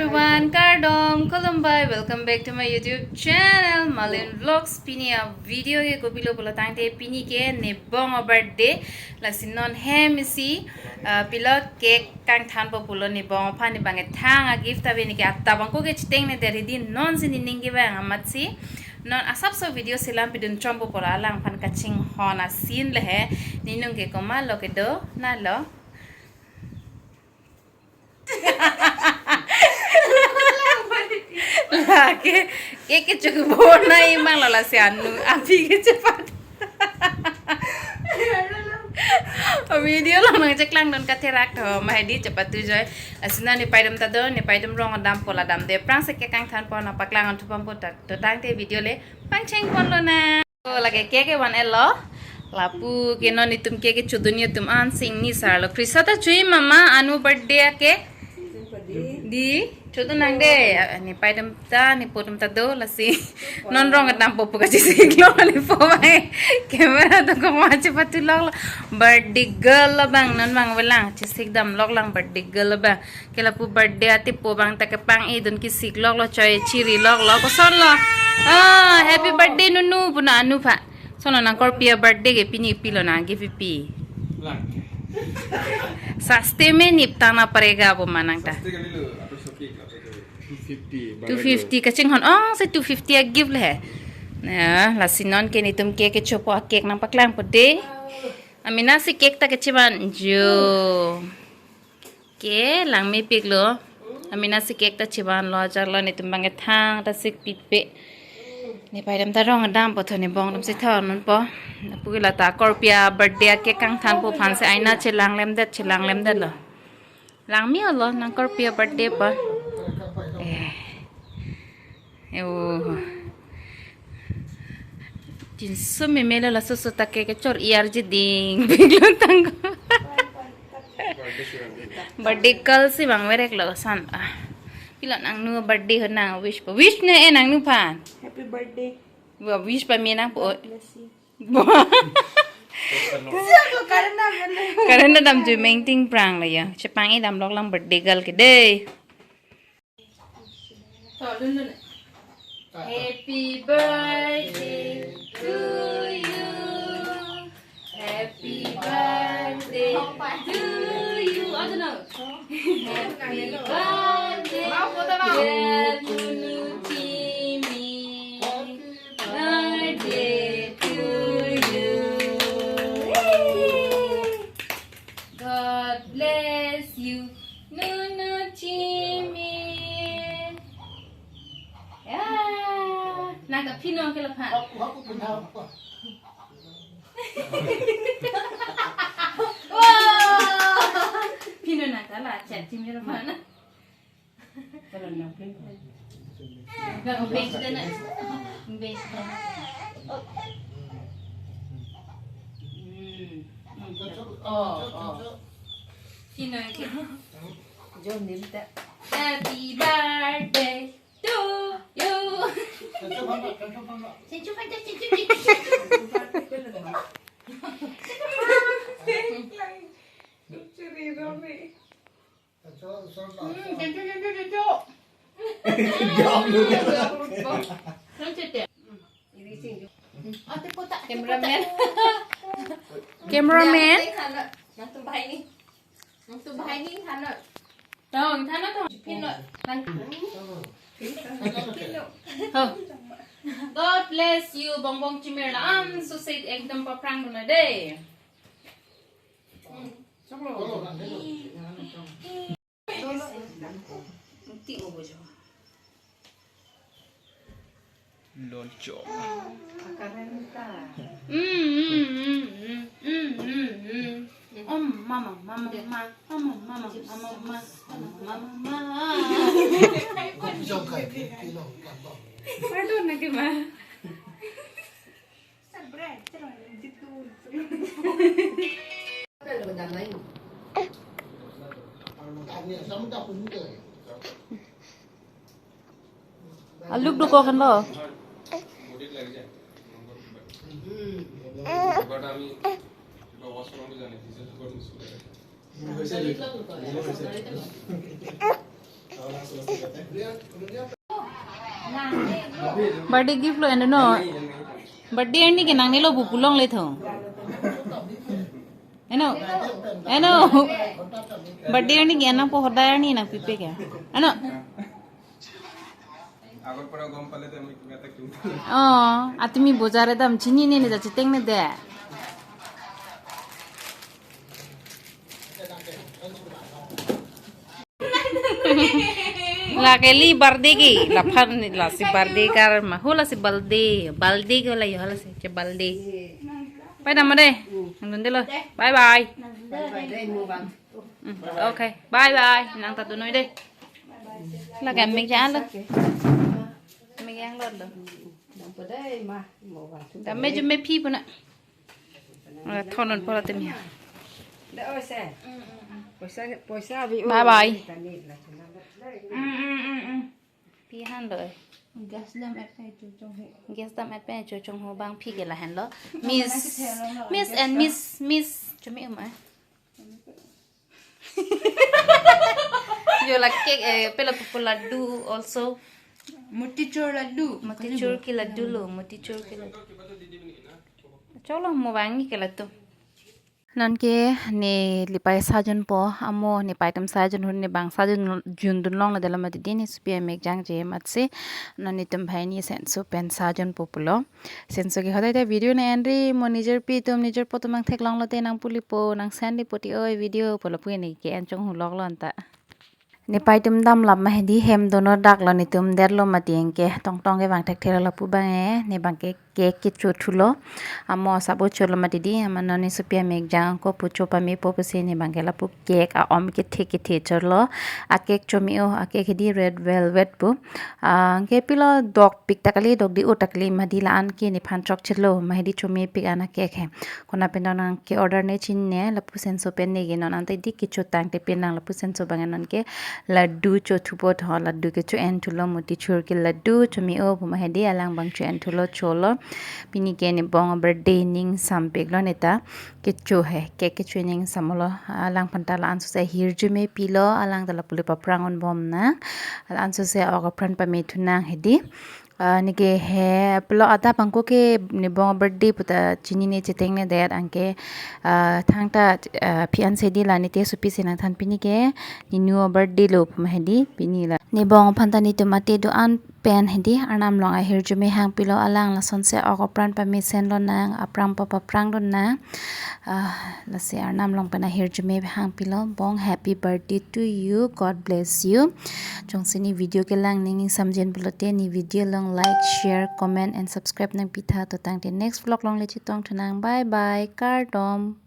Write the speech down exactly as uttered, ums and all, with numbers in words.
Everyone, kardom, khulumbai, welcome back to my YouTube channel, Malin Vlogs. Pini a video ke kopilo pulo tangte pini ke nebong a birthday. Lasi non hem isi, ah, pilo cake kangthanpo pulo nebong aphan, ne bang kethang a gift ta bini ke atta bang ko ke chiteng ne deri din non si nining ke bang amat si. Non asapso video selam pidun chompo pulo alangphan kachinghon a scene le he. Ninung ke komatlo kedo nalo. Lake, cake ke chok bona imang lo lasi anu, api ke chepat. Video along nangcheklang don katherak tho, mahedi chepat tu joi. Lasi non nepei atum ta do, nepei atum rong dampo, la damde aphrangsi cake kangthanpo, nangpaklang thuponpo ta, to tangte video le pangcheng ponlonang. Oh, lake cake ke van-etlo. Lapu ke non itum cake ke chodun atum an sing ni sarlo. Krisa ta chui mama anu birthday a cake. Di, chodun nangde. Nepei atum ta, nepo atum ta do lasi. Non rong dampo pu kachisik lo nepo mai. Camera to komat chepat tu lok lo. Birthday girl lo bang non bang velang. Chisik damlok lang birthday girl lo bang. Ke lapu birthday atipo bang ta kepang-e dun kisik lok lo, choi chiri lok lo, koson lo. Ah, happy birthday nunu puna anu pha. Sono nangkorpi a birthday ke pini pilo nang ke pipi. Lang. Saste mein niptana parega bo manang ta. Saste kali lo, atur sopi, atur sopi. Two fifty, two fifty kachinghon ong si two fifty a gift le he. Na, lasi non ke netum cake ke chopo a cake nangpaklangpo de. Amena si cake ta kechevan jo. Ke langmepiklo. Amena si cake ta chevanlo, ajak lo netum bang kethang ta sik pipe. Nepei atum ta rong dampo tho, nebong atum si thor nonpo. Lapu ke lata korpi a birthday a cake kangthanpo aphan si aina chelang lemdet, chelang lemdetlo. Langme-olo nangkorpi a birthday po. Eh. Oh. Jinso meme lo laso so ta cake kechor-i arji ding. Biglo tangko. Birthday girl si bang verek lo san. Ah. Pilo nangnu birthday ho nang wish po. Wish ne e nangnu phan. Happy birthday. Wa wish pa me nangpo. God bless you. Siak lo karena bener. Karena dam jui mengting prang la ya. Chepang-e damlok lang birthday girl ke dei. Happy birthday to you. Happy birthday to you. Aduh, no. Happy birthday, dear Nunu Chimi. Birthday to you. God bless you, Nunu Chimi. Ya, nang ka phinong ke laphan. Aku, aku pun tahu apa. Wah, phinong nang ka la chat Chimi laphan. Kalau nang pin. Nang bench dana. Bench dana. Hmm. Hmm. Oh, oh. Phinong ke. John Lim ta. Happy birthday to you. Senchu phan ta, senchu phan ta. Senchu phan ta, senchu, senchu, senchu. Churi romi. Hmm, senchu, senchu, senchu. Jawab dulu. Senchu te. Cameraman. Cameraman. Nang tu bahai ni. Nang tu bahai ni than lo. Tong, than lo tong. Pin lo. Nang. Pin lo. Ho. God bless you, Bongbong Chimir la am so se ekdom paphrang dun nang dei. Choklo. Ti o bojo. Loncho. Akarenta. Mm, mm, mm, mm, mm, mm, mm. Om mama, mama, ma, mama, mama, mama, ma, mama, mama, ma. Pardon na ke ma. Aluk do ko kan lo. Birthday gift lo eno no. Birthday arni ke nangnelo pu pulongle tho. Eno. Eno. Birthday arni ke nangpo, hodai arni nangpipe ke. Eno. আগৰ পৰা গম পালে তে আমি কিবা এটা কিনিম। অ, atumi bojare dam chinine ne ja chitengne de. Lake li birthday ke, laphan lasi birthday kar ma, hu lasi balde, balde ke la yo lasi ke balde. Bye dam de. Nandun de lo. Bye bye. Hmm, okay. Bye bye. Nang ta tunoi de. Lake mek jan lo. Mek yang lo lo. Dam me jume phi puna. Thonon pora temi. Bye bye. Phi han lo. Gas dam et pen chochong ho. Gas dam et pen chochong ho bang phi ke lahen lo. Miss, Miss and Miss, Miss. Chumi um ai. Yo la cake, eh, pela pupu laddu also. Motichur laddu. Motichur ki laddu lo, motichur ki laddu. Cholo, mo vangi ke laddu. Non ke ne lipai sajon po, amo ne paitum sajon hon ne bang sajon jun dun long la dela mati di ne supi amek jangje matsi. Non netum bhai ne senso pen sajon po pulo. Senso ke hodai ta video ne enri mo nijor pi tum nijor po tum nang theklong lote nang pulipo nang send di poti oi video pulo pu ne ke enchong hulok lo anta. Ne paitum dam lap ma hedi hem dono dak lo netum der lo mati anke tong tong ke bang thek thek lo pu bang e ne bang ke cake ke cho thulo. Amo sabo cho lo mati di ama non ne supi amek jang ko pu cho pame po pusi ne bang ke lapu cake a om kethe kethe cholo. A cake chomi o, a cake hedi red velvet pu. Ah, ke pilo dok pik ta kali, dok di o ta kali, madi la an ke nephan chokchelo, mahedi chomi pik an a cake he. Kona pen nang ke order ne chinine, lapu senso pen ne ke non ante di kecho tangte pen nang lapu senso bang non ke laddu cho thupo tho, laddu ke cho en thulo, motichur ke laddu chomi o pu mahedi alang bang cho en thulo cholo. Pini ke ne bong birthday ning sampik lo neta. Kecho he, cake kecho ning samlo, alang phan ta la anso se hirjume pilo, alang ta la puli paphrang un bom na, la anso se ok apran pame thu nang hedi. Ah, ne ke he pilo ada pangko ke ne bong birthday puta chinine chitengne det anke, ah, thangta, ah, phi an se di la ne te supi se nang than pini ke, ne nu birthday lo pu ma hedi, pini la. Ne bong phan ta netum ate do an pen hedi arnam long ahirjume hang pilo alang lason se ok apran pamesen lo nang aphrang pa paphrang lo nang. Ah, lasi arnam long pen ahirjume hang pilo bong happy birthday to you, God bless you. Jongsi ne video kelang ning samjen pulote ne video long like, share, comment and subscribe nang pitha to tangte next vlog long le chetong thu nang. Bye bye. Kardom.